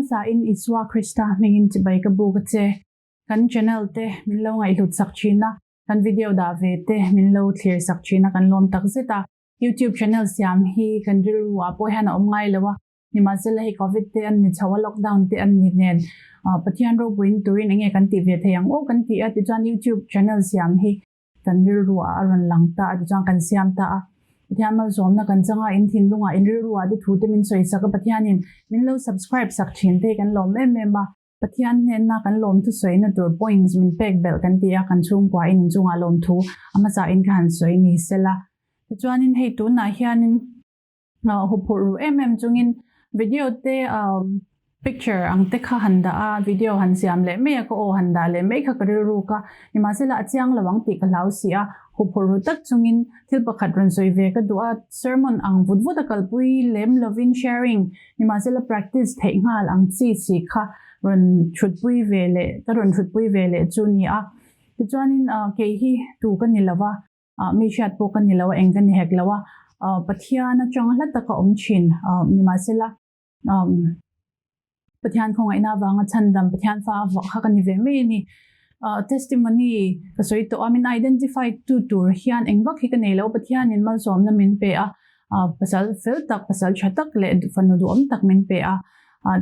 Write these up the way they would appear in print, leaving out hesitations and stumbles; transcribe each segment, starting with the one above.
Hmasa in Isua Krista hmingin chibai ka buk a che. Kan channel te min lo ngaihhlut sak thin a, kan video dah ve te min lo thlir sak thin a kan lawm tak zet a. YouTube channel siam hi kan rilru ah pawh hian a awm ngai lo a, nimahsela hei Covid te an ni chho a, lockdown te an ni nen Pathian ropuiin turin enge kan tih ve thei ang aw kan ti a, tichuan YouTube channel siam hi kan rilru ah a rawn lang ta a, tichuan kan siam ta a. Pathian malsawmna kan changa in thinlungah in rilru ah te thu te min sawi sak a, Pathianin min lo subscribe sak thin te hi kan lawm em em a. Pathian hnenna kan lawmthu sawina tur points min pek belh kan ti a, kan chhungkua in inchungah lawmthu a hmasa in ka han sawi ni sela. Tichuanin hei tunah hianin huphurh ru em em chungin video te picture ang te kha han dah a, video han siam leh mai a, ka aw han dah leh mai kha ka rilruk a, nimahsela a chiang lo ang tih ka hlau si a, huphurh ru tak chungin thil pakhat rawn sawi ve ka duh a, sermon ang vut vut a kalpui lem lovin sharing Nimahsela practice theih nghal ang chi si kha rawn thutpui ve leh ka rawn thutpui ve leh chu ni a. Tichuanin kei hi tu ka ni lo va, mi hriat pawh ka ni lo a, eng ka ni hek lo a, Pathian atanga hla taka awm thin nimahsela Pathian khawngaihna avanga chhandam Pathian fa kha ka ni ve mai a ni. Testimony ka sawi tawh a, min identify tu tur hian eng vak hi ka nei lo, Pathianin malsawmna min pe a, Pasal fel tak, pasal tha tak leh fanu duhawm tak min pe a.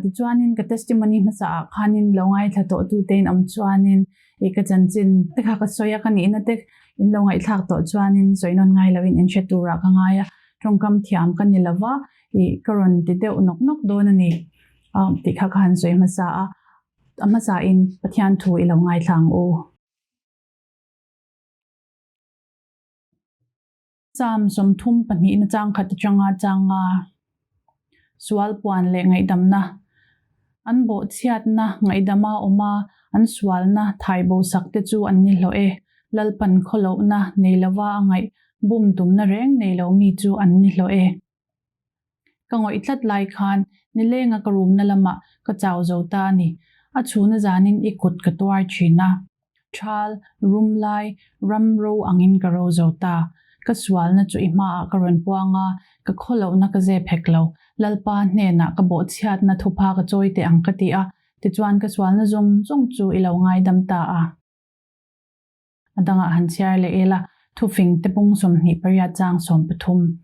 Tichuanin ka testimony hmasa ah khanin lo ngaithla tawh tute in awm chuanin i ka chanchin te kha ka sawi a, ka nihna te in lo ngaihthlak tawh chuanin sawi nawn ngai loin in hre turah ka ngai a, tawngkam thiam ka ni lova i ka rawn ti deuh nawk nawk dawn a ni tih kha ka han sawi hmasa a, a hmasa in Pathian thu i lo ngaithla ang u. Psalm 32 na chang khat atanga changa sual puan leh ngaihdamna an bawhchhiatna ngaihdama awma an sualna thaibo sak te chu an ni hlawh e. Lalpan khawlohna nei lova a ngaih bum tumna reng nei lo mi chu an ni hlawh e. Ka ngawih tlat lai khan nilenga ka rumna lamah ka chau zo ta a ni. A chhuna zanin i kut ka tuar thin a. Thal, rum lai, ram ro angin ka ro zo ta. Ka sualna chu i hmaah ka rawn puang a, ka khawlohna ka zep hek lo. Lalpa hnenah ka bawhchhiatna thupha ka chawi teh ang ka ti a, tichuan ka sualna zawng zawng chu i lo ngaidam ta a. A dangah han chhiar leh ila, thufing te pung 28 chang 13.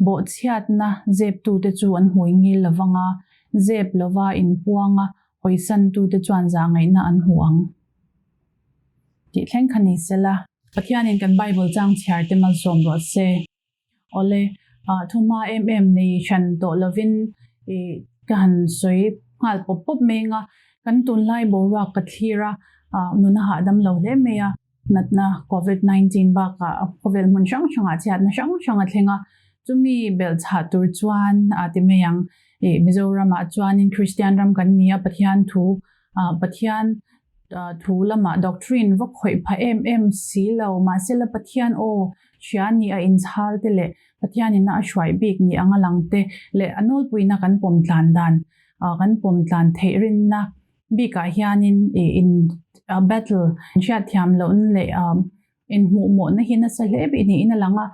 Bawhchhiatna zeptute chu an hmui ngil lo vang a, zep lova inpuanga hawisantute chuan zahngaihna an hmu ang tih thleng kha ni sela. Pathianin kan Bible chang chhiar te malsawm rawh se. Awle, thuma em em nei hran tawh lovin i ka han sawi nghal pawp pawp mai anga, kan tunlai boruak ka thlir a, nuna hahdam lo hle mai a. Natna Covid 19 bakah khawvel hmun hrang hrangah chhiatna hrang hrang a thleng a, chumi belh chhah tur chuan a ti mai ang. Ih Mizoramah chuanin Kristian ram kan ni a, Pathian thu Pathian thu lamah doctrine va khawih pha em em si lo, mahsela Pathian aw hria ni a inchhal te leh Pathianin a hruai bik ni anga lang te leh a nawlpuina kan pawm tlan dan kan pawm tlan theih rinna Bikah hianin ih in battle hriatthiam lohna leh inhmuhmawhna hi nasa hle bik niin a lang a,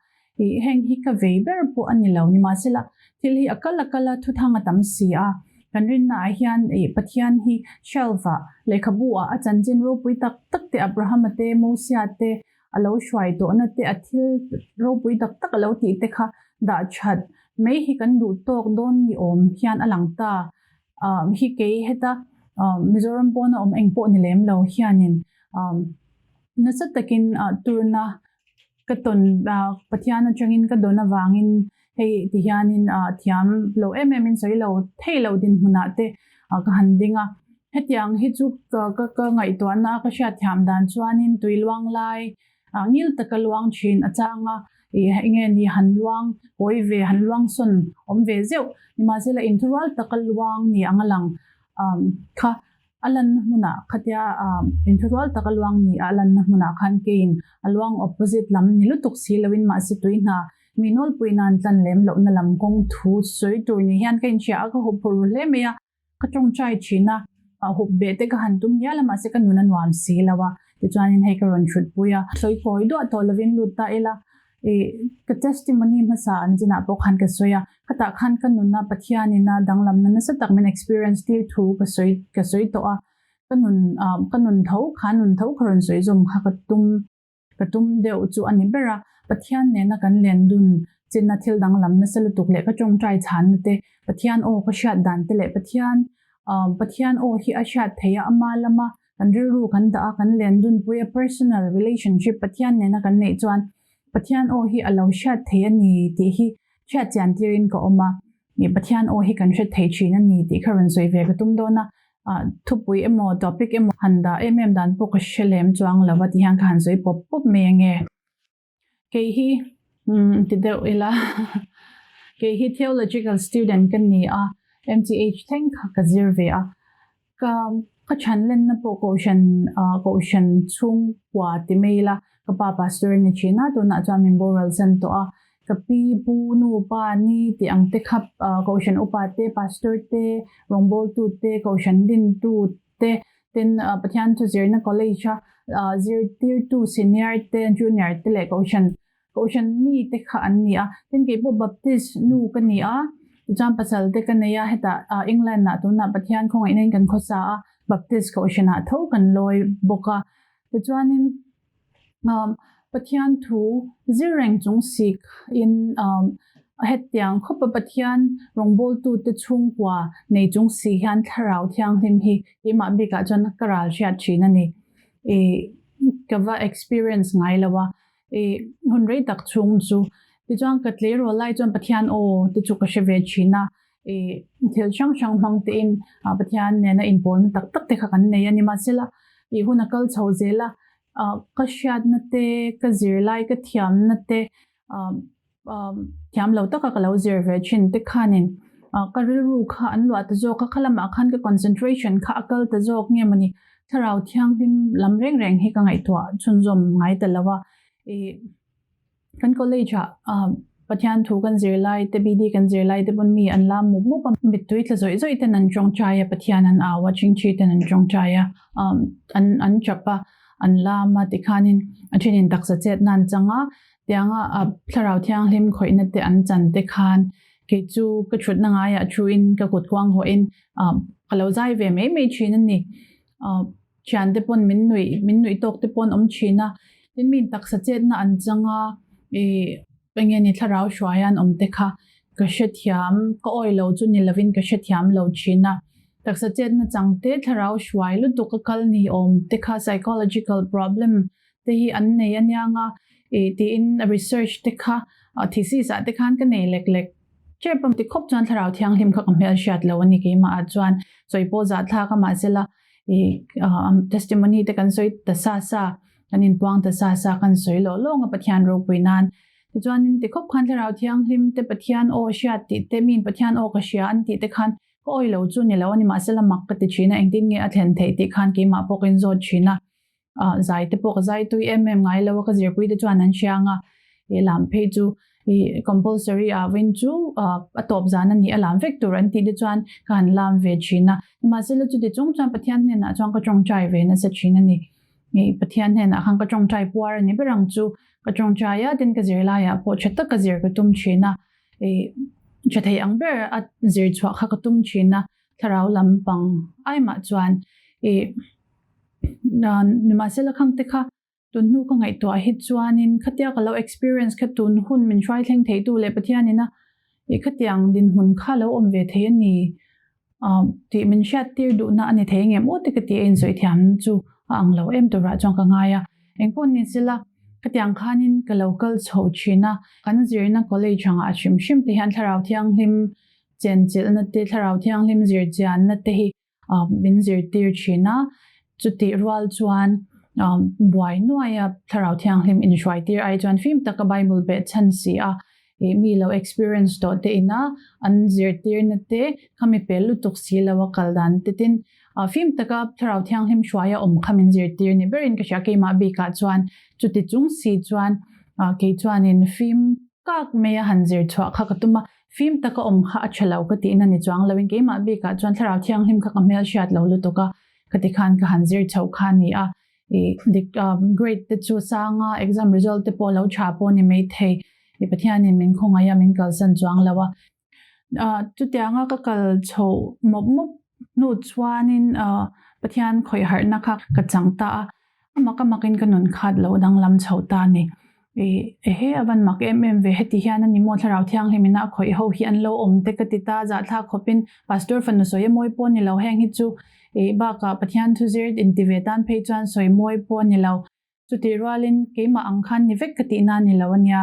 ih heng hi ka vei ber pawh a ni lo. Nimahsela thil hi a kal a kal a, thuthang a tam si a, kan rinnaah hian ih Pathian hi shelf ah lehkhabu ah a chanchin ropui tak tak te Abrahama te Mosia te a lo hruai tawhna te a thil ropui tak tak a lo tih te kha dah that mai hi kan duh tawk dawn ni awm hian a lang ta. Hi kei heta Mizoram pawna awm eng pawh ni lem lo hianin nasa takin turna ka tawn Pathian atangin ka dawn avangin hei ti hianin thiam lo em em in sawi lo thei lo dinhmunah te ka han ding a. Hetiang hi chu ka ngaihtuahna a ka hriatthiam dan chuanin tui luang lai ngil taka luang thin a chang a, ih enge ni han luang kawi ve han luang sawn awm ve zeuh nimahsela inthurual taka luang ni ang a lang kha a lanna hmunah khatia inthurual taka luang ni a lanna hmunah khan keiin a luang opposite lam ni lutuk si loin mahse tui hna mi nawlpui nan tlan lem lohna lam kawng thu sawi tur ni hian ka inhria a ka huphurh ru hle mai a. Ka tawngtai thin a, hup beh te ka han tum hial a mahse ka nun a nuam si lo a, tichuanin hei ka rawn hrutpui a, sawi kawi duah tawh lovin lut ta ila. Ih ka testimony hmasa an chinah pawh khan ka sawi a, khatah khan ka nuna Pathianina danglamna nasa tak min experience tir thu ka sawi ka sawi tawh a, ka nun ka nun tho kha nun tho kha rawn sawi zawm kha ka tum ka tum deuh chu a ni ber a. Pathian nena kan len dun chinna thil danglam nasa lutuk leh ka tawngtai chhanna te, Pathian aw ka hriat dan te leh Pathian Pathian aw hi a hriat theih a, ama lama kan rilru kan dah a, kan len dunpui a, personal relationship Pathian nena kan neih chuan Pathian aw hi a lo hriat thei a ni tih hi hriat chian tirin ka awm a, Pathian aw hi kan hre thei thin a ni tih kha rawn sawi ve ka tum dawn a, thupui emaw topic emaw han dah em em dan pawh ka hre lem chuang lo va ti hian ka han sawi pawp pawp mai ange. Kei hi ti deuh ila kei hi theological student ka ni a, MTH thleng kha ka zir ve a, ka ka chhan lenna pawh kohhran kohhran chhungkua ti mai ila ka pa pastor a ni thin a, tunah chuan min boral zan tawh a, ka pi pu nu pa ni tih ang te kha kohhran upa te pastor te rawngbawltu te kohhran dintu te Tin, Pathian chu zirna college a zirtirtu senior te, junior te leh kohhran kohhran mi te kha an ni a. Tin, kei pawh Baptist nu ka ni a, tichuan pasal te ka nei a, hetah England ah tunah Pathian khawngaihna in kan khawsa a, Baptist kohhran ah tho kan lawi bawk a. Tichuanin Pathian thu zir reng chung sik in hetiang khawp a Pathian rawngbawltute chhungkua nei chung si hian thlarau thianghlim hi keimah bikah chuan ka ral hriat thin a ni. Ka va experience ngai lo a, hun rei tak chhung chu. Tichuan ka tleirawl lai chuan Pathian aw te chu ka hre ve thin a, thil hrang hrang hmang tein Pathian nena inpawlna tak tak te kha kan nei a ni. Mahsela hun a kal chho zel a, ka hriatna te, ka zirlai ka thiamna te thiam lo taka ka lo zir ve thin te khanin ka rilru kha an luah ta zawk a, kha lamah khan ka concentration kha a kal ta zawk nge mawni thlarau thianghlim lam reng reng hi ka ngaihtuah chhunzawm ngai ta lo a. Kan college ah Pathian thu kan zir lai te, BD kan zir lai te pawn mi an lam mup mup a, mittui tla zawih zawih ten an tawngtai a, Pathian an au a, chingchi ten an tawngtai a, an an tap a, an lam a tikhanin a thenin taksa chetna an chang a, tianga thlarau thianghlim khawihna te an chan te khan kei chu ka thutna ngaiah thuin ka kut kuang hawhin ka lo zai ve mai mai thin a ni. Thiante pawn min nuih min nuih tawk te pawn awm thin a, tin mi taksa chetna an chang a, ih eng nge ni thlarau hruai an awm te kha ka hrethiam ka awi lo chu ni lovin ka hrethiam lo thin a, taksa chetna chang te thlarau hruai lutuk a kal ni awm te kha psychological problem te hi an nei aniang a, ih tiin research te kha thesis ah te khan ka nei lek lek. Ṭep a ti khawp chuan thlarau thianghlim kha ka hmel hriat lo a ni keimah ah chuan sawi pawh zah thlak a mahsela ih testimony te kan sawi ta sa sa kan inpuang ta sa sa kan sawi lawh lawng a Pathian ropui nan tichuanin ti khawp khan thlarau thianghlim te Pathian aw hriat tih te miin Pathian aw ka hria an tih te khan ka awi lo chu ni lo a ni mahsela mak ka ti thin a engtin nge a thlen theih tih khan keimah pawh ka inzawt thin a. ah zai te pawh ka zai tui em em ngai lo a ka zirpui te chuan an hriang a ih lam phei chu ih compulsory ah vawiin chu ah a tawp zan a nih a lam vek tur an tih te chuan ka han lam ve thin a nimahsela chuti chung chuan Pathian hnenah chuan ka tawngtai ve nasa thin a ni ih Pathian hnenah khan ka tawngtai puar a ni ber ang chu ka tawngtai a tin ka zirlaiah pawh tha taka zir ka tum thin a ih tha thei ang ber a zir chhuah kha ka tum thin a thlarau lampang aimah chuan ih Nimahsela khang te kha tun hnu ka ngaihtuah hi chuanin khatia ka lo experience kha tun hun min hruai thleng thei tu leh Pathianina ih khatiang dinhmun kha lo awm ve thei a ni tih min hriat tir duhna a ni thei ngem aw te ka ti a insawi thiam chu a ang lo em turah chuan ka ngai a. Engpawh ni sela khatiang khanin ka lo kal chho thin a, kan zirna college angah hrim hrim te hian thlarau thianghlim chenchilhna te thlarau thianghlim zirchianna te hi min zirtir thin a, chutih rual chuan buai nuaia thlarau thianghlim inhruaitir ai chuan fim taka Bible beh chhan si a, ih mi lo experience tawh te ina an zirtirna te khami pel lutuk si lo a kal dan te tin fim taka thlarau thianghlim hruaia awm kha min zirtir ni berin ka hria keimah bikah chuan chuti chung si chuan kei chuanin fim kak mai a han zir chhuah kha ka tum a, Fim taka awm kha a tha lo ka tihna ni chuang loin keimah bikah chuan thlarau thianghlim kha ka hmel hriat lo lutuk a, ka ti khan ka han zir chhoh kha a ni a. I dik grade te chu sang a, exam result te pawh lo tha pawh ni mai thei. I Pathianin min khawngaih a, min kalsan chuang lo a. Chutianga ka kal chhoh mawp mawp hnu chuanin Pathian khawih harhna kha ka chang ta a, a mak a makin ka nun khat lo danglam chho ta a ni. Ehe a van mak em em ve, heti hian a ni maw Thlarau Thianghlim ina a khawih ho hi an lo awm te ka ti ta, zahthlak khawpin Pastor fanu sawi a mawi pawh a ni lo, heng hi chu bakah Pathian thuzir inti ve tan phei chuan sawi mawi pawh a ni lo. Chutih rualin keimah ang khan ni vek ka tihna a ni lo a nia,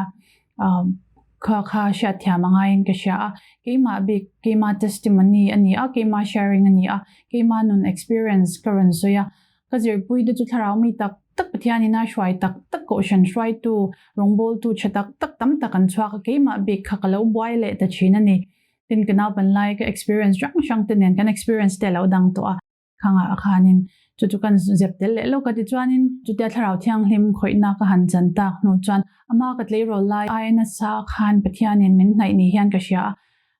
kha kha hriatthiam a ngaiin ka hria a. Keimah bik, keimah testimony a ni a, keimah sharing a ni a, keimah nun experience ka rawn sawi a. Ka zirpui te chu thlarau mi tak tak Pathianin a hruai tak tak kohhran hruaitu, rawngbawltu tha tak tak tam tak an chhuak a, keimah bik kha ka lo buai leh ta thin a ni. Tin ka naupan lai ka experience hrang hrang te nen kan experience te a lo dang tawh a. Khangah a khanin chu chu kan zep tel leh lawk a, tichuanin chutia thlarau thianghlim khawihna ka han chan tak hnu chuan ama ka tleirawl lai aia nasa khan Pathianin min hnaih ni hian ka hria a,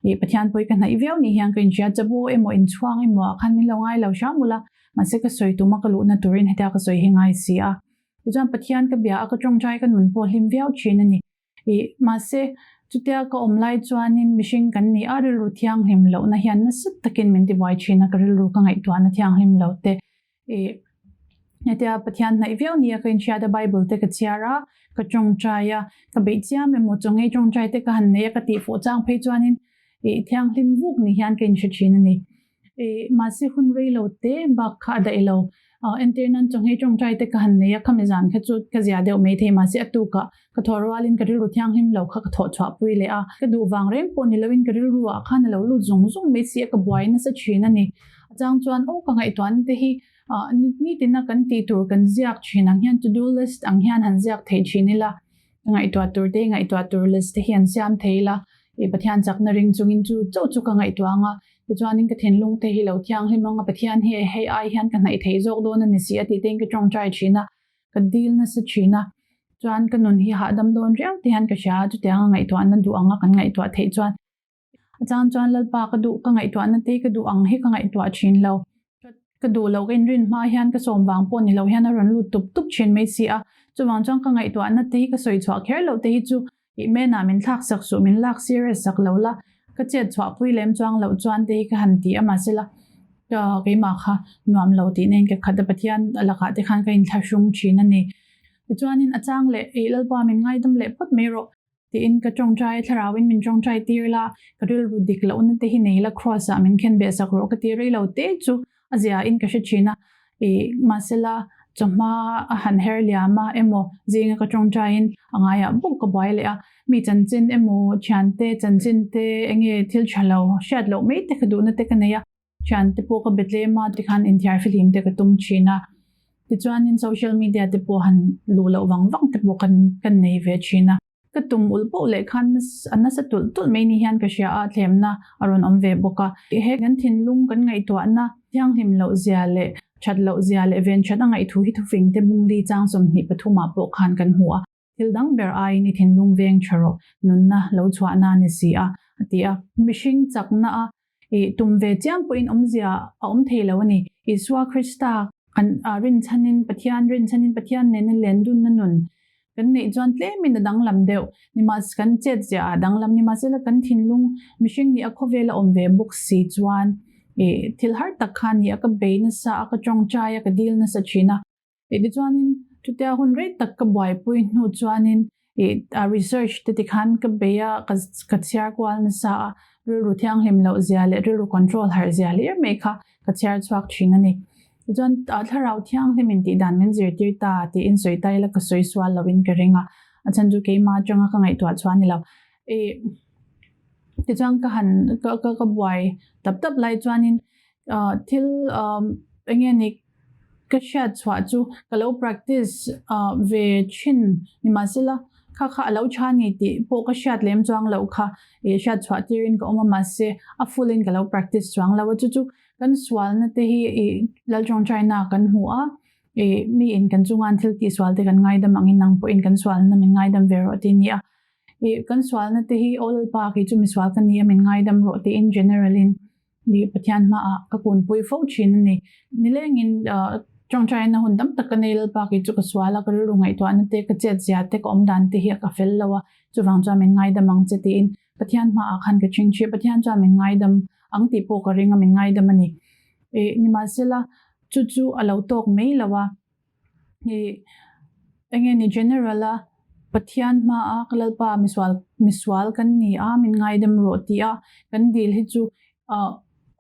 ih Pathian pawh hi ka hnaih viau ni hian ka inhria, chabu emaw inchhuang emaw ah khan min lo ngai lo hram ula, mahse ka sawi tuma ka luhna turin hetia ka sawi hi ngai si a. Tichuan Pathian ka bia a, ka tawngtai ka nun pawh hlim viau thin a ni. Ih, mahse, chutia ka awm lai chuanin mihring kan ni a, rilru thianghlim lohna hian nasa takin min tibuai thin a, ka rilru ka ngaihtuahna thianghlim lo te. Ih, hetia Pathian hnaih viau nia ka inhriat a, Bible te ka chhiar a, ka tawngtai a, ka beih chiam emaw chawngei tawngtai te ka han nei a, ka tihfuh chang phei chuanin ih, thianghlim vuk ni hian ka inhre thin a ni. Ih, mahse hun rei lo te bak kha a daih lo. Entir nan chawngei tawngtai te ka han nei a, khami zan kha chu ka zia deuh mai thei mahse a tukah ka thawh rualin ka rilru thianghlim lo kha ka thawh chhuah pui leh a. Ka duh vang reng pawh ni loin ka rilru ah khan a lo lut zung zung mai si a, ka buai nasa thin a ni. A chang chuan aw ka ngaihtuahna te hi nitina kan tih tur kan ziak thin ang hian to do list ang hian han ziak theih thin ila. Ka ngaihtuah tur te, ngaihtuah tur list te hi an siam thei ila, i Pathian chakna ring chungin chu chauh chu ka ngaihtuah ang a, tichuanin ka thinlung te hi lo thianghlim ang a, Pathian hi hei ai hian ka hnaih theih zawk dawn a ni si a tih tein ka tawngtai thin a, ka dil nasa thin a, chuan ka nun hi hahdam dawn riau te hian ka hria a, chutianga ngaihtuahna duh anga kan ngaihtuah theih chuan A chang chuan Lalpa ka duh, ka ngaihtuahna te ka duh ang hi ka ngaihtuah thin lo. Ka duh loh ka inrin hma hian ka sawm vang pawh ni lo hian a rawn lut tup tup thin mai si a. Chuvang chuan ka ngaihtuahna te hi ka sawi chhuah kher loh te hi chu ih menah min thlak sak suh, min lak serious sak lo la, ka chet chhuah pui lem chuang loh chuan te hi ka han ti a mahsela ka keimah kha nuam lo tih nen ka khat a Pathian lakah te khan ka inthlahrung thin a ni. Tichuanin a chang leh ih Lalpa min ngaidam leh phawt mai rawh. Tiin ka tawngtai a, thlarauin min tawngtai tir la, ka rilru dik lohna te hi nei la, Kraws ah min khen beh sak rawh ka ti rei lo te chu a zia in ka hre thin a, ih mahsela chawhma a han her liam a emaw zinga ka tawngtaiin a ngaiah bawk ka buai leh a, mi chanchin emaw thiante chanchin te enge thil tha lo hriat loh mai te ka duhna te ka nei a. Thiante pawh ka be tlem a, tikhan inthiar fihlim te ka tum thin a. Tichuanin social media te pawh han luh loh vang vang te pawh kan kan nei ve thin a. Ka tum ulh poh leh khan a nasa tulh tulh mai ni hian ka hria a, thlemna a rawn awm ve bawk a. He kan thinlung kan ngaihtuahna thianghlim loh zia leh that loh zia leh ven that a ngaihthu hi thufing te bungli chang 23 ah pawh khan kan hmu a. Thil dang ber aiin i thinlung veng tha rawh, nunna lo chhuahna a ni si a, a ti a. Mihring chakna a i tum ve chiam pawhin awmzia a awm thei lo a ni. Isua Krista kan rinchhanin, Pathian rinchhanin, Pathian nena lendunna nun kan neih chuan tlemin a danglam deuh. Nimahse, kan chetzia a danglam. Nimahsela kan thinlung mihring nih a khawvela awm ve bawk si chuan i thil har tak kha a ni a, ka bei nasa a, ka tawngtai a, ka dil nasa thin a. Ih tichuanin chutia hun rei tak ka buaipui hnu chuanin ih a research te tikhan ka bei a, ka ka chhiar kual nasa a, rilru thianghlim loh zia leh rilru control harh zia hlir mai kha ka chhiar chhuak thin a ni. Tichuan a thlarau thianghlim in tih dan min zirtir ta tiin sawi ta ila ka sawi sual loin ka ring a, a chhan chu keimah atanga ka ngaihtuah chuan ni lo. Ih tichuan ka han ka ka ka buai tap tap lai chuanin ah thil ah eng nge ni Ka hriat chhuah chu ka lo practice ve thin nimahsela kha kha a lo tha ni tih pawh ka hriat lem chuang loh kha ih hriat chhuah tirin ka awm a mahse a full in ka lo practice chuang lo a chu chu kan sualna te hi ih Laltawngtaina kan hmu a ih mi in kan chunga an thil tih sual te kan ngaidam angin nang pawhin kan sualna min ngaidam ve rawh tih a ni a ih kan sualna te hi aw Lalpa kei chu misual ka ni a min ngaidam rawh tiin general in Ni Pathian hmaah ka kunpui fo thin a ni. Nilengin Ṭawngṭaina hun tam tak ka nei Lalpa kei chu ka sual a, ka rilru ngaihtuahna te, ka chet zia te, ka awm dan te hi a ka fel lo a, chuvang chuan min ngaidam ang che tiin Pathian hmaah khan ka ṭhingṭhi a, Pathian chuan min ngaidam ang tih pawh ka ring a, min ngaidam a ni. Ih, nimahsela chu chu a lo tawk mai lo a, ih, enge ni general a Pathian hmaa ka Lalpa misual misual kan ni a, min ngaidam rawh tih a kan dil hi chu ah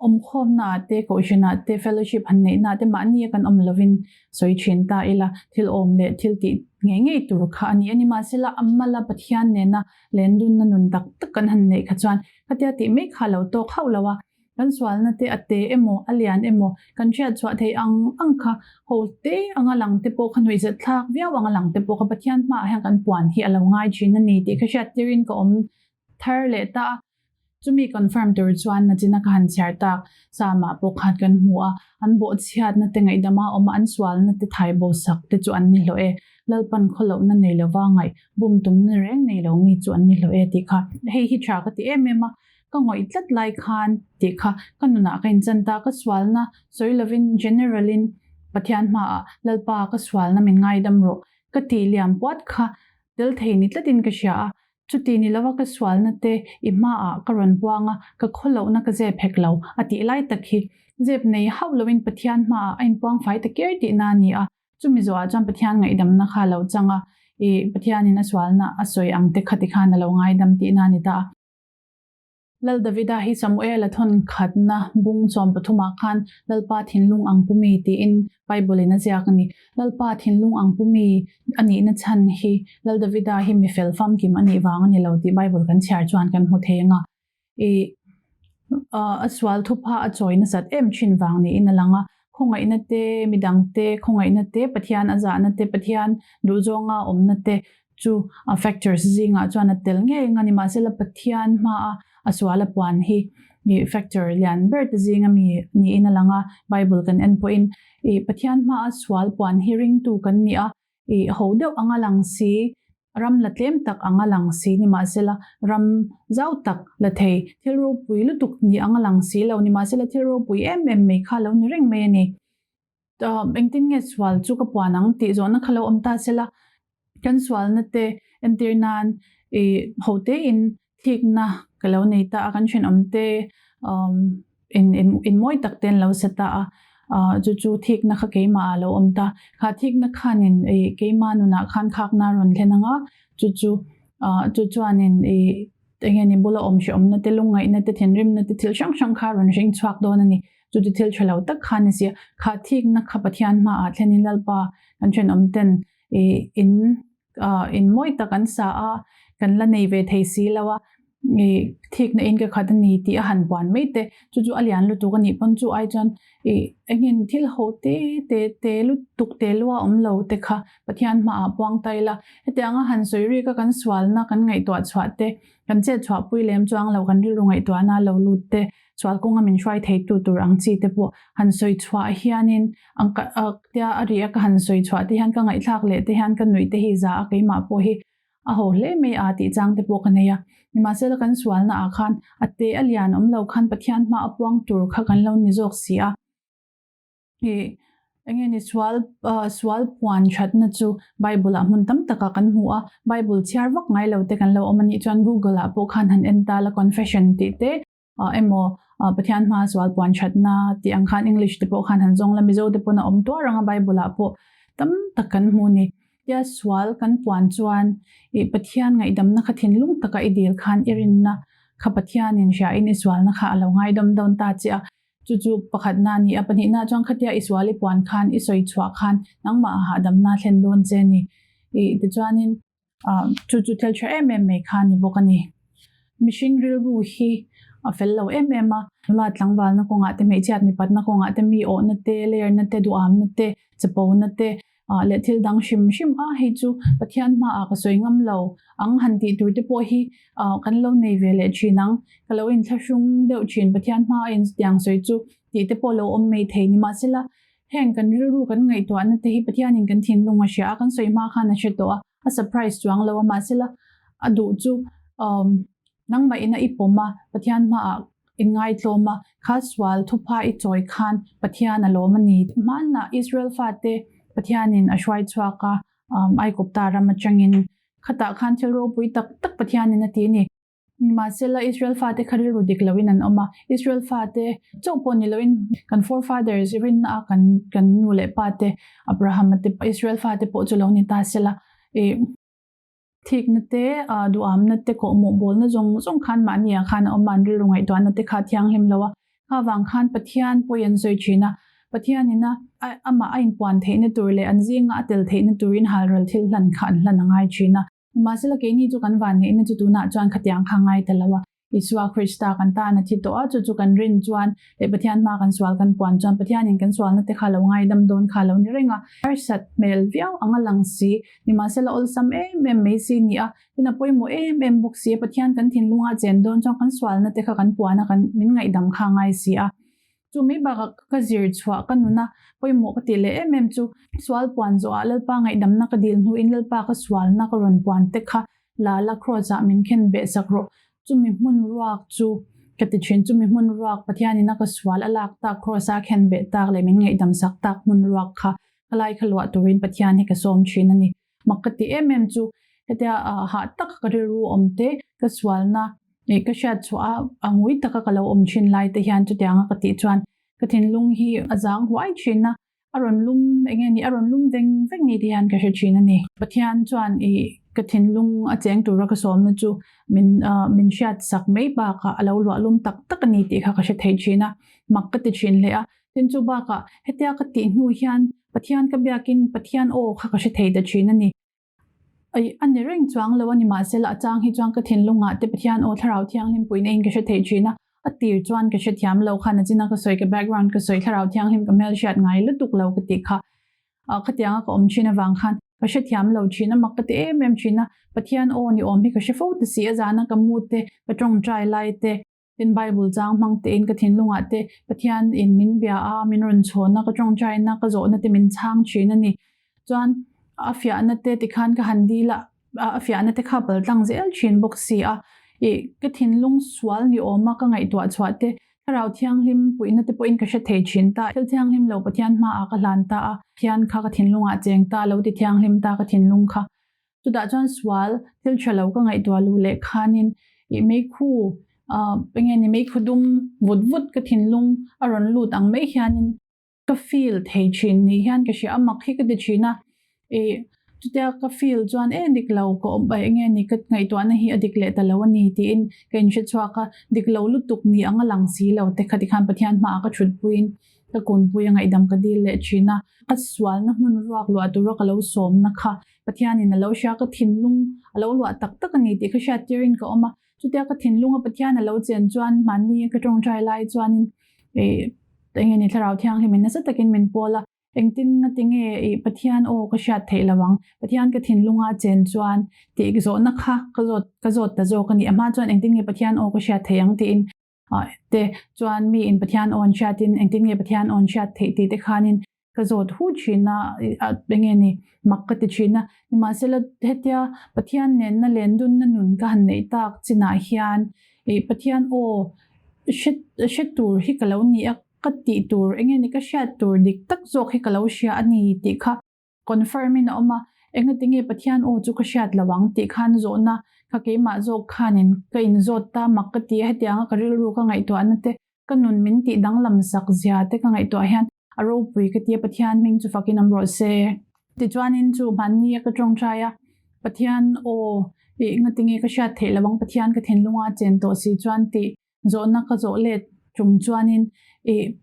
awmkhawmna ah te kohhran ah te fellowship han neihna ah te mahni a kan awm lovin sawi thin ta ila thil awm leh thil tih ngei ngei tur kha a ni a ni. Mahsela a mala Pathian nena lendunna nun tak tak kan han neih kha chuan khatia tih mai kha a lo tawk hauh lo a. Kan sualna te a te emaw a lian emaw kan hriat chhuah theih ang ang kha ho te anga lang te pawh kha nuihzat thlak viau anga lang te pawh kha Pathian hmaah hian kan puan hi a lo ngai thin a ni tih kha hriat tirin ka awm thar leh ta a. Chumi confirm tur chuan nachina ka han chhiar tak Psalm-ah pawh khan kan hmu a, an bawhchhiatna te ngaihdama awm a, an sualna te thai bo sak te chu an ni hlawh e. Lalpan khawlohna nei lova ngaih bum tumna reng nei lo mi chu an ni hlawh e tih kha hei hi tha ka ti em em a. Ka ngawih tlat lai khan tih kha ka nunah ka inchan ta, ka sualna sawi lovin general-in Pathian hmaah Lalpa ka sualna min ngaidam rawh ka tih liam puat kha tel thei ni tlatin ka hria a, chuti ni lova ka sualna te i hmaah ka rawn buang a, ka khawlohna ka zep hek lo a tih lai tak hi zep nei hauh lovin Pathian hmaah a inpuang fai ta ker tihna a ni a. Chumi zawhah chuan Pathian ngaihdamna kha a lo chang a, i Pathianin a sualna a sawi ang te kha tikhan a lo ngaidam tihna a ni ta a. Lal Davida hi Samuela thawn khatna bung 13 ah khan Lalpa thinlung ang pu mi tiin Bible in a ziak a ni. Lalpa thinlung ang pu mi a nihna chhan hi Lal Davida hi mi fel famkim a nih vang a ni lo tih Bible kan chhiar chuan kan hmu thei ang a. I a sual thupha a chawi nasat em thin vang niin a lang a. Khawngaihna te, midang te, khawngaihna te, Pathian a zahna te, Pathian duhzawnga awmna te chu a factors zingah chuan a tel ngei ang a, nimahsela Pathian hmaa a sual a puan hi ih factor lian ber te zinga mi niin a lang a, Bible kan en pawhin ih Pathian hmaa sual puan hi ringtu kan ni a, ih ho deuh anga lang si, ram la tlem tak anga lang si nimahsela ram zau tak la thei thil ropui lutuk ni anga lang si lo nimahsela thil ropui em em mai kha lo ni reng mai a ni. Engtin nge sual chu ka puan ang tih zawhna kha lo awm ta sela, kan sualna te entir nan ih ho tein thikna ka lo nei ta a, kan thenawm te in in mawi tak te an lo sa ta a, chu chu thikna kha keimah ah a lo awm ta. Kha thikna khanin ih keimah nunah khan khakna a rawn thlen ang a, chu chu chu chuanin ih eng nge ni bula awm hrehawmna te lungngaihna te thinrimna te thil hrang hrang kha a rawn hring chhuak dawn a ni. Chuti thil tha lo tak kha ni si a, kha thikna kha Pathian hmaah thlenin Lalpa kan thenawm ten ih in ah in mawi tak an sa a, kan la nei ve thei si lo a, ih thikna in ka khat a ni tih a han buan mai te, chu chu a lian lutuk a nih pawn chu ai chuan ih engin thil ho te te te lutuk te lua awm lo te kha Pathian hmaah puang ta ila, hetianga han sawi rik a kan sualna kan ngaihtuah chhuah te, kan chet chhuah pui lem chuang lo kan rilru ngaihtuahna lo lut te, Sual kawnga min hruai theitu tur ang chi te pawh han sawi chhuah hianin ang ka tia a ri a ka han sawi chhuah te hian ka ngaihthlak leh te hian ka nuih te hi za a keimah pawh hi a ho hle mai a tih chang te pawh ka nei a. Nimahsela kan sualna ah khan a te a lian awm lo khan Pathian hma a puang tur kha kan lo ni zawk si a. Ih enge ni sual sual puan thatna chu Bible ah hmun tam takah kan hmu a, Bible chhiar vak ngai lo te kan lo awm a nih chuan Google ah pawh khan han en ta la confession tih te emaw Pathian hma sual puan thatna tih ang khan English te pawh khan han zawng la Mizo te pawn a awm tuar ang a Bible ah pawh tam tak kan hmu a ni. Tia sual kan puan chuan ih Pathian ngaihdamna kha thinlung taka i dil khan i rinna kha Pathianin hriain i sualna kha a lo ngaidam dawn ta che a. Chu chu pakhatna a ni a, pahnihna chuan khatia i sual i puan khan i sawi chhuah khan nangmah a hahdamna thlen dawn che a ni. Ih tichuanin ah chu chu thil tha em em mai kha a ni bawk a ni. Mihring rilru hi a fel lo em em a, nula tlangvalna kawngah te hmeichhiat mipatna kawngah te mi awhna te, lerna te, duhamna te, chapona te, ah leh thil dang hrim hrim a hei chu Pathian hmaah ka sawi ngam lo ang han tih tur te pawh hi ah kan lo nei ve leh thin ang ka lo inthlahrung deuh thin Pathian hma a intiang sawi chu tih te pawh lo awm mai thei ni mahsela heng kan rilru kan ngaihtuahna te hi Pathianin kan thinlung a hria a kan sawi hma khan a hre tawh a a surprise chuang lo a mahsela a duh chu um nangmah ina i pawm a Pathian hmaah in ngaitlawm a. Kha sual thupha i chawi khan Pathian a lawm a ni. Hmanah Israel fate Pathianin a hruai chhuak a, Aigupta ram atangin khatah khan thil ropui tak tak Pathianin a ti a ni. Nimahsela, Israel fate kha rilru dik loin an awm a. Israel fate chauh pawh ni loin kan forefathers rinna a kan kan nu leh pa te, Abraham-a te, Israel fate pawh chu lo ni ta sela. Ih thikna te, duhamna te, kawhmawh bawlna zawng zawng khan mahni ah khan a awm a, an rilru ngaihtuahna te kha a thianghlim lo a. Kha vang khan Pathian pawi an sawi thin a, Pathianin a amah a inpuan theihna tur leh an zinga a tel theihna turin halral thil hlan kha an hlan a ngai thin a. Nimahsela keini chu kan vanneihna chu tunah chuan khatiang kha ngai ta lo a, Isua Krista kan tan a thi tawh a, chu chu kan rin chuan leh Pathian hmaa kan sual kan puan chuan Pathianin kan sualna te kha lo ngaidam dawn kha lo ni reng a. Harsat hmel viau ang a lang si, nimahsela awlsam em em mai si ni a, tin a pawimawh em em bawk si a, Pathian kan thinlunga chen dawn chuan kan sualna te kha kan puan a, kan min ngaihdam kha ngai si a. Chu mai bakah ka zir chhuah ka nuna pawimawh ka tih leh em em chu sual puan zawhah Lalpa ngaihdamna ka dil hnuin Lalpa ka sualna ka rawn puan te kha la la Kraws ah min khen beh sak rawh. Chumi hmun ruak chu ka ti thin, chumi hmun ruak Pathianin a ka sual a lak tak Kraws a khen beh tak leh min ngaihdam sak tak hmun ruak kha ka lai kha luah turin Pathian hi ka sawm thin a ni. Mak ka ti em em chu hetia hah taka ka rilru awm te ka sualna ih ka hriat chhuah a a ngui taka ka lo awm thin lai te hian chutianga ka tih chuan ka thinlung hi a zang huai thin a, a rawn lum eng nge ni a rawn lum veng veng ni te hian ka hre thin a ni. Pathian chuan ih ka thinlung a cheng tura ka sawmna chu min ah min hriat sak mai bakah a lo luah lum tak tak a ni tih kha ka hre thei thin a, mak ka ti thin hle a. Tin chu bakah hetia ka tih hnu hian Pathian ka biakin Pathian aw kha ka hre thei ta thin a ni. Aih, a ni reng chuang lo a ni mahsela a chang hi chuan ka thinlungah te Pathian aw Thlarau Thianghlim puihna in ka hre thei thin a, a tir chuan ka hre thiam lo khan a china ka sawi ka background ka sawi Thlarau Thianghlim ka hmelhriat ngai lutuk lo ka tih kha khatianga ka awm thin avang khan ka hre thiam lo thin a, mak ka ti em em thin a, Pathian aw ni awm hi ka hre fo ta si a zana ka mu te ka tawngtai lai te Tin Bible chang hmang tein ka thinlungah te Pathian in min bia a, min rawn chhawn a, ka tawngtaina ka zawhna te min chhang thin a ni. Chuan a fiahna te tikhan ka han dil a, a fiahna te kha paltlang zel thin bawk si a. Ih ka thinlung sual ni awma ka ngaihtuah chhuah te, Thlarau Thianghlim puihna te pawhin ka hre thei thin ta. Thil thianghlim lo Pathian hmaah ka hlan ta a, Pathian kha ka thinlungah cheng ta, lo ti thianghlim ta ka thinlung kha. Chutah chuan sual thil tha lo ka ngaihtuah luh leh khanin ih meikhu ah enge ni meikhu dum vut vut ka thinlung a rawn lut ang mai hianin ka feel thei thin ni hian ka hria a mak hi ka ti thin a ih chutia ka feel chuan e dik lo ka awm enge ni ka ngaihtuahna hi a dik leh ta lo a ni tiin ka inhre chhuak a dik lo lutuk ni ang a lang si lo te kha tikhan Pathian hmaah ka thutpuiin Ka kunpui a ngaihdam ka dil leh thin a, ka sualna hmun ruak luah tura ka lo sawmna kha Pathianin a lo hria, ka thinlung a lo luah tak tak a ni tih ka hriat tirin ka awm a. Chutia ka thinlunga Pathian a lo chen chuan mahni ka tawngtai lai chuanin ih eng nge ni Thlarau Thianghlimin nasa takin min pawl a, engtin nga tinge ih Pathian aw ka hriat theih lo ang, Pathian ka thinlunga chen chuan tih zawhna kha ka zawt ka zawt ta zawk a ni. A hma chuan engtin nge Pathian aw ka hriat theih ang tiin te chuan mi in Pathian awn hriatin engtin nge Pathian awn hriat theih tih te khanin ka zawt hu thin a, enge ni mak ka ti thin a. Nimahsela hetia Pathian nenna lendunna nun ka han neih tak chinah hian ih Pathian aw hre hre tur hi ka lo ni a, ka tih tur enge ni ka hriat tur dik tak zawk hi ka lo hria a ni tih kha Confirm in a awm a, engati nge Pathian aw chu ka hriat lo ang tih khan zawhna kha keimah zawk khanin ka inzawt ta mak ka ti a, hetianga ka rilru ka ngaihtuahna te, ka nun min tih danglam sak zia te ka ngaihtuah hian a ropui ka ti a, Pathian hming chu fakin awm rawh se. Tichuanin chu hmanni a ka tawngtai a, Pathian aw ih engati nge ka hriat theih lo ang, Pathian ka thinlunga chen tawh si chuan tih Zawhna ka zawh let tum chuanin ih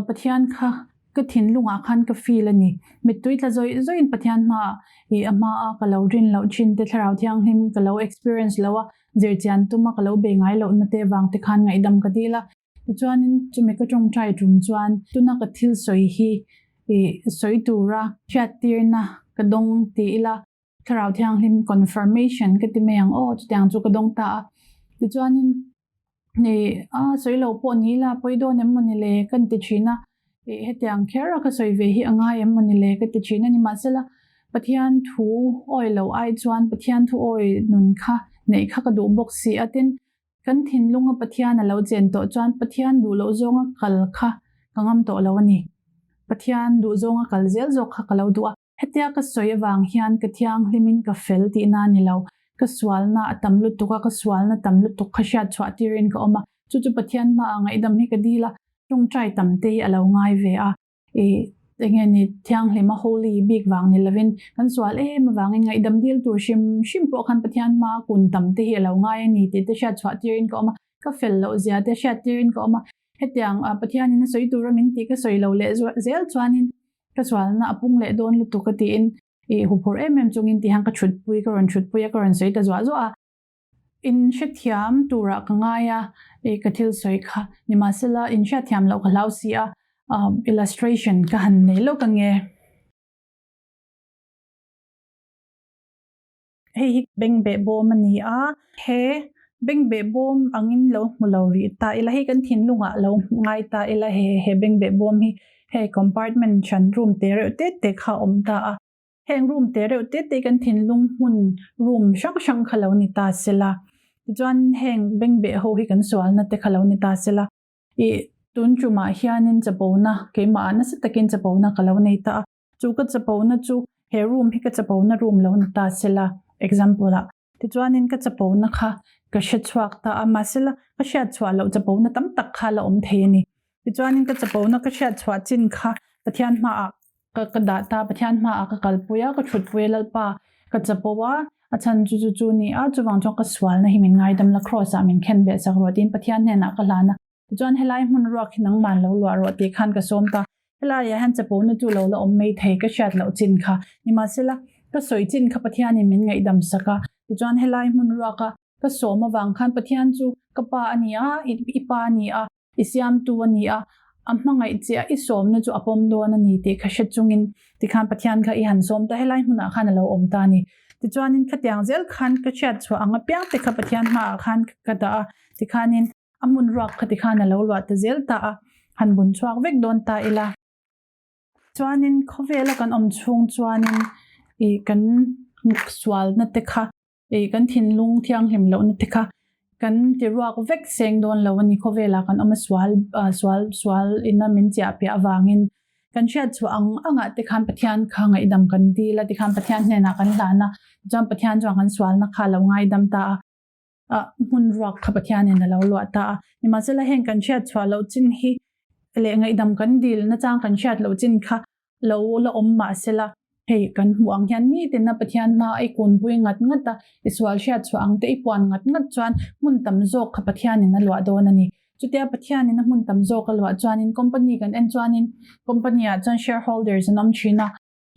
Pathian kha ka thinlungah khan ka feel a ni. Mittui tla zawih zawihin Pathian hmaah ih a hmaa ka lo rin loh thin te Thlarau Thianghlim ka lo experience lo a, zirchian tuma ka lo bei ngai lohna te vang te khan ngaihdam ka dil a. Tichuanin chumi ka tawngtai tum chuan tuna ka thil sawi hi ih sawi tura hriattirna ka dawng ti ila. Thlarau Thianghlim confirmation ka ti mai ang aw chutiang chu ka dawng ta a. Tichuanin ih a sawi lo pawh ni ila pawi dawn em mawni le ka ni ti thin a, ih hetiang kher a ka sawi ve hi a ngai em mawni le ka ti thin a ni. Mahsela Pathian thu awi lo ai chuan Pathian thu awi nun kha neih kha ka duh bawk si a tin. Kan thinlunga Pathian a lo chen tawh chuan Pathian duh loh zawnga kal kha ka ngam tawh lo a ni. Pathian duh zawnga kal zel zawk kha ka lo duh a. Hetia ka sawi avang hian ka thianghlimin ka fel tihna a ni lo. Ka sualna a tam lutuk a, ka sualna tam lutuk kha hriat chhuah tirin ka awm a. Chu chu Pathian hmaah ngaihdam hi ka dil a, tawngtai tam te hi a lo ngai ve a. I enge ni thianghlim a holy bik vang ni lovin kan sual em avangin ngaihdam dil tur hrim hrim pawh khan Pathian hmaa kun tam te hi a lo ngai a ni tih te hriat chhuah tirin ka awm a, ka fel loh zia te hriat tirin ka awm a. Hetiang Pathianin a sawi tura min tih ka sawi lo leh zel chuanin ka sualna a pung leh dawn lutuk a tiin i huphurh em em chungin ti hian ka thutpui ka rawn thutpui a ka rawn sawi ta zuah zuah a. In hrethiam turah ka ngai a i ka thil sawi kha nimahsela in hriatthiam loh ka hlau si a illustration ka han nei lawk ange. Hei hi bengbeh bawm a ni a, he bengbeh bawm angin lo hmu lo rih ta ila, hei kan thinlungah lo ngai ta ila he he bengbeh bawm hi hei compartment hran room te reuh te te kha a awm ta a, heng room te reuh te te kan thinlung hmun room hrang hrang kha lo ni ta sela, tichuan heng bengbeh ho hi kan sualna te kha lo ni ta sela, ih tun tumah hianin chapona keimah ah nasa takin chapona ka lo nei ta a. Chu ka chapona chu he room hi ka chapona room lo ni ta sela, example ah. Tichuanin ka chapona kha ka hre chhuak ta a, mahsela ka hriat chhuah loh chapona tam tak kha la awm thei a ni. Tichuanin ka chapona ka hriat chhuah chin kha Pathian hmaah ka ka dah ta, Pathian hmaah ka kalpui a, ka thutpui a Lalpa ka chapo a, a chhan chu chu chu ni a, chuvang chuan ka sualna hi min ngaidam la, Kraws ah min khen beh sak rawh tiin Pathian hnenah ka hlan a. Tichuan helai hmun ruak hi nangman lo luah rawh tih khan ka sawm ta. Helaiah hian chapona chu lo la awm mai thei ka hriat loh chin kha. Nimahsela, ka sawi chin kha Pathianin min ngaihdam sak a. Tichuan helai hmun ruaka ka sawm avang khan Pathian chu ka pa a ni a, i pa a ni a, i siamtu a ni a, a hmangaih che a, i sawmna chu a pawm dawn a ni tih kha hre chungin tikhan Pathian kha i han sawm ta, helai hmunah khan a lo awm ta a ni. Tichuanin khatiang zel khan ka hriat chhuah ang apiang te kha Pathian hmaah khan ka dah a, tikhanin A hmun ruak kha tikhan a lo luah ta zel ta a, han bun chhuak vek dawn ta ila. Chuanin khawvela kan awm chhung chuanin ih kan sualna te kha ih kan thinlung thianghlim lohna te kha kan ti ruak vek seng dawn lo a ni. Khawvelah kan awm a sual sual sual ina min chiah piah avangin kan hriat chhuah ang angah te khan Pathian kha ngaihdam kan dil a, tikhan Pathian hnenah kan hlan a, tichuan Pathian chuan kan sualna kha a lo ngaidam ta a. ah hmun ruak kha Pathianin a lo luah ta a. Nimahsela heng kan hriat chhuah loh chin hi leh ngaihdam kan dil nachang kan hriat loh chin kha lo la awm mahsela hei kan hmuh ang hian nitina Pathian hma i kunpui ngat ngat a, i sual hriat chhuah ang te i puan ngat ngat chuan hmun tam zawk kha Pathianin a luah dawn a ni. Chutia Pathianin a hmun tam zawk a luah chuanin company kan en chuanin company ah chuan shareholders an awm thin a,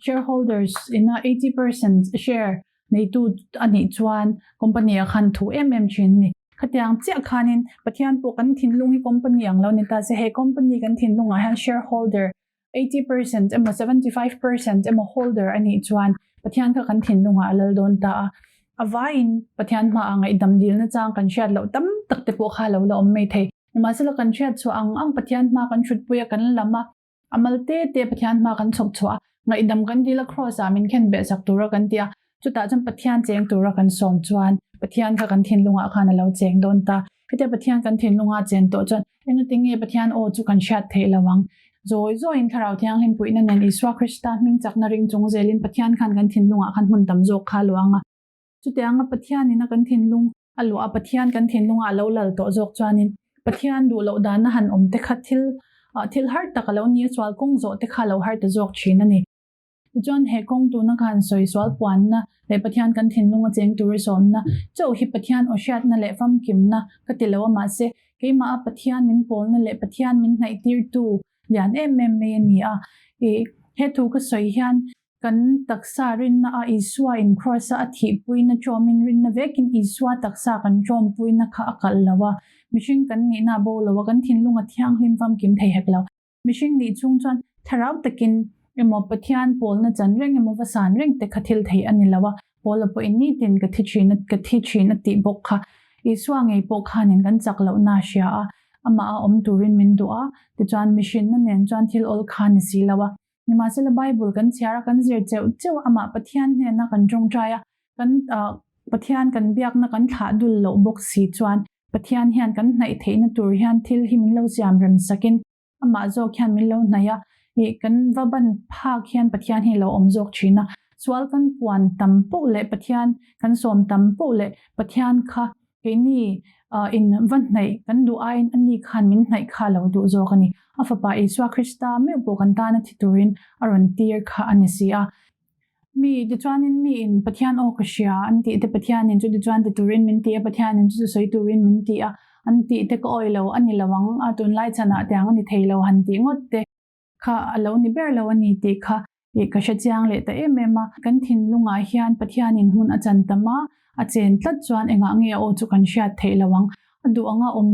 Shareholders ina 80% share neitu a nih chuan company ah khan thu em em thin a ni. Khatiang chiah khanin Pathian pawh kan thinlung hi company ang lo ni ta se, he company kan thinlungah hian shareholder 80% emaw 75% emaw holder a nih chuan Pathian kha kan thinlungah a lal dawn ta a. A vaiin Pathian hmaah ngaihdam dilna chang kan hriat loh tam tak te pawh kha a lo la awm mai thei. Nimahsela kan hriat chhuah ang ang Pathian hma kan hrutpui a kan lam a, A mal te te Pathian hma kan chhawp chhuah a, ngaihdam kan dil a Kraws ah min khen beh sak tura kan ti a, chutah chuan Pathian cheng tura kan sawm chuan Pathian kha kan thinlungah khan a lo cheng dawn ta. Hetia Pathian kan thinlunga chen tawh chuan engati nge Pathian aw chu kan hriat theih lo ang? Zawi zawiin Thlarau Thianghlim puihna nen Isua Krista hming chakna ring chung zelin Pathian khan kan thinlungah khan hmun tam zawk kha a luang a. Chutianga Pathianin a kan thinlung a luah a, Pathian kan thinlungah a lo lal tawh zawk chuanin Pathian duh loh dana han awm te kha thil thil har tak a lo ni a, sual kawng zawh te kha a lo har ta zawk thin a ni. Tichuan he kawng tuna ka han sawi sual puanna leh Pathian kan thinlunga cheng tur i sawmna chauh hi Pathian aw hriatna leh famkimna ka ti lo a, mahse keimah a Pathian min pawlna leh Pathian min hnaihtirtu lian em em mai a ni a. I he thu ka sawi hian Kan taksa rinna a Isua in Kraws a a thihpuina ṭawmin rinna vekin Isua taksa kan ṭawmpuina kha a kalh lo a, mihring kan nihna a bo lo a, kan thinlung a thianghlim famkim thei hek lo. Mihring nih chung chuan thlarau takin emaw Pathian pawlna chan reng emaw va san reng te kha thil theih a ni lo a, Paula pawhin nitin ka thi ṭhin a, ka thi ṭhin a tih bawk kha. Isua ngei pawh khanin kan chak lohna a hria a, amah a awm turin min duh a, tichuan mihrinna nen chuan thil awl kha ni si lo a. Nimahsela Bible kan chhiar a, kan zir cheuh cheuh a, amah Pathian hnena kan tawngtai a, kan Pathian kan biakna kan thlah dul loh bawk si chuan Pathian hian kan hnaih theihna tur hian thil hi min lo siam rem sakin amah zawk hian min lo hnaih a, ih kan va ban phak hian Pathian hi a lo awm zawk thin a. Sual kan puan tam poh leh Pathian kan sawm tam poh leh Pathian kha keini in va hnaih kan duh aiin ani khan min hnaih kha a lo duh zawk a ni. A fapa Isua Krista meuh pawh kan tana thi turin a rawn tir kha a ni si a. Mi tichuanin miin Pathian aw ka hria an tih te Pathianin chu tichuan ti turin min ti a, Pathianin chu chu sawi turin min ti a, an tih te ka awi lo a ni lo ang a, tunlai chhanah tiang a ni thei lo han tih ngawt te kha a lo ni ber lo a ni tih kha ih ka hre chiang leh ta em em a. Kan thinlungah hian Pathianin hmun a chan tam a, a chen tlat chuan engah nge a aw chu kan hriat theih lo ang. A duh anga awm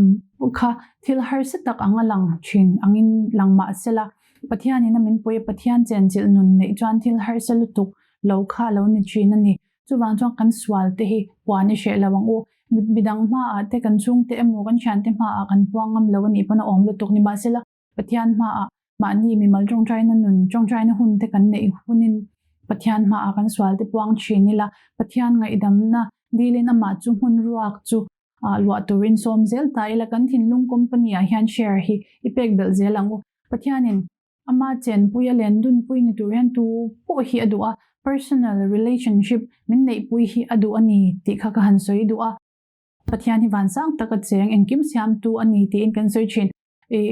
kha thil harsa tak anga lang thin angin lang mah sela, Pathianin a min pui a, Pathian chenchilh nun neih chuan thil harsa lutuk lo kha a lo ni thin a ni. Chuvang chuan kan sual te hi puan i hreh lo ang u. Midang hmaah te, kan chhungte emaw, kan thiante hmaah kan puang ngam lo a nih pawn a awm lutuk. Nimahsela, Pathian hmaah mahni mimal tawngtaina nun, tawngtaina hun te kan neih hunin Pathian hmaah kan sual te puang thin ila, Pathian ngaihdamna dilin amah chu hmun ruak chu luah turin sawm zel ta ila kan thinlung company ah hian share hi i pek belh zel ang u. Pathianin ama chenpui a len dunpui ni tur hian tu pawh hi a duh a, personal relationship min neihpui hi a duh a ni tih kha ka han sawi duh a. Pathian hi vansang taka cheng engkim siamtu a ni tiin kan sawi thin. I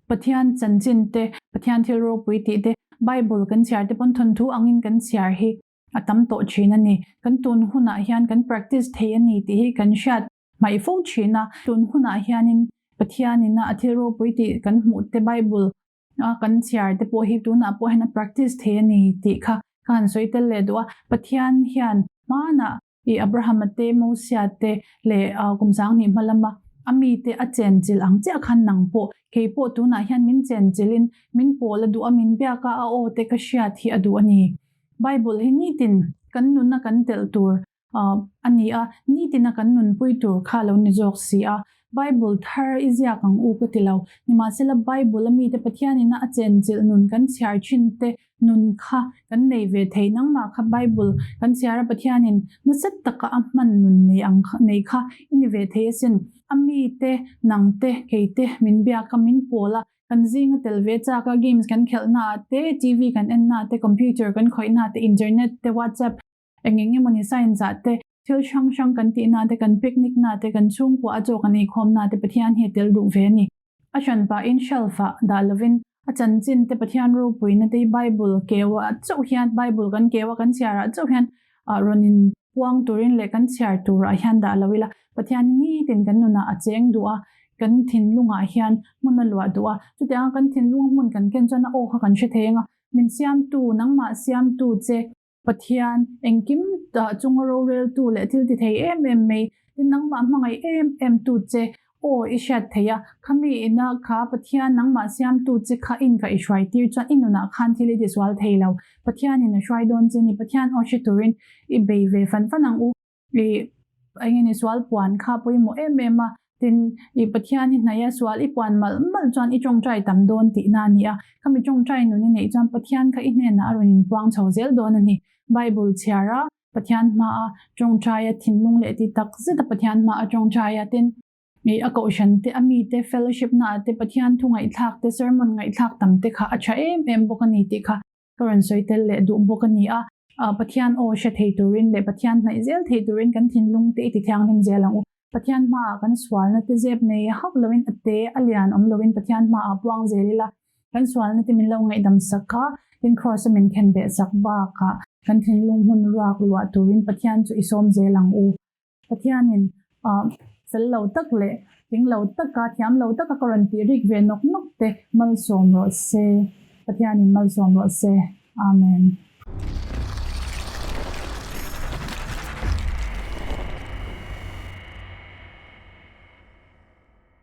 Pathian chanchin te, Pathian thil ropui tih te, Bible kan chhiar te pawn thawnthu angin kan chhiar hi a tam tawh thin a ni. Kan tun hunah hian kan practice thei a ni tih hi kan hriat hmaih fo thin a. Tun hunah hianin Pathianina a thil ropui tih kan hmuh te Bible a kan chhiar te pawh hi tunah pawh hian a practice thei a ni tih kha ka han sawi tel leh duh a. Pathian hian hmanah I Abrahama te, Mosia te leh kum sanghnih hma lama a mite a chenchilh ang chiah khan nang pawh, kei pawh tunah hian min chenchilhin min pawl a duh a, min biak a, a aw te ka hriat hi a duh a ni. Bible hi nitin kan nunna kan telh tur a ni a, nitina kan nunpui tur kha a lo ni zawk si a. Bible thar i ziak ang u ka ti lo. Nimahsela Bible a mite Pathianina a chenchilh nun kan chhiar thin te Nun kha kan nei ve thei nangmah kha Bible kan chhiar a Pathianin nasa taka a hman nun nei ang kha nei kha i ni ve thei asin. A mi te, nang te, kei te min biak a min pawl a, kan zinga tel ve chak a games kan khelh na ah te, TV kan en na ah te, computer kan khawih na ah te, internet te, whatsapp eng eng emawni science ah te, thil hrang hrang kan tih na ah te, kan picnic na ah te, kan chhungkua a chaw kan eikhawm na ah te Pathian hi a tel duh ve a ni. A hran pahin shelf ah dah lovin a chanchin te Pathian ropuina te hi Bible keu ah chauh hian Bible kan keu a kan chhiar ah chauh hian rawn in puang turin leh kan chhiar tur ah hian dah lo ila Pathian nitin kan nunah a cheng duh a kan thinlung ah hian hmun a luah duh a chutiang a kan thinlung a hmun kan ken chuan a aw kha kan hre thei ang a min siamtu nangmah siamtu che Pathian, engkim tah chunga roreltu leh thil ti thei em em mai, tin nangmah hmangaih em em tu che aw i hriat theih a, khami ina kha Pathian nangmah siamtu che kha in ka i hruai tir chuan i nunah khan thil i ti sual thei lo. Pathianin a hruai dawn che ni, Pathian aw hre turin i bei ve fan fan ang u. I eng nge ni sual puan kha pawimawh em em a, tin i Pathian i hnaih a sual i puan malh malh chuan i tawngtai tam dawn tihna a ni a, khami tawngtai nun i neih chuan Pathian kha i hnenah a rawn inpuang chho zel dawn a ni. Bible chhiar a, Pathian hmaa tawngtai a, thinlung leh ti tak zet a Pathian hmaa tawngtai a, tin i a kohhran te, a mite fellowship naah te Pathian thu ngaihthlak te, sermon ngaihthlak tam te kha a tha em em bawk a ni tih kha Ka rawn sawi tel leh duh bawk a ni a, Pathian aw hre thei turin leh Pathian hnaih zel thei turin kan thinlung te i ti thianghlim zel ang u. Pathian hmaah kan sualna te zep nei hauh loin a te a lian awm loin Pathian hmaah puang zel ila, kan sualna te min lo ngaihdam sak a, tin Kraws a min khen beh sak bakah kan thinlung hmun ruak luah turin Pathian chu i sawm zel ang u. Pathianin fel lo tak leh tling lo taka, thiam lo taka ka rawn tih rik ve nawk nawk te malsawm rawh se. Pathianin malsawm rawh se. Amen.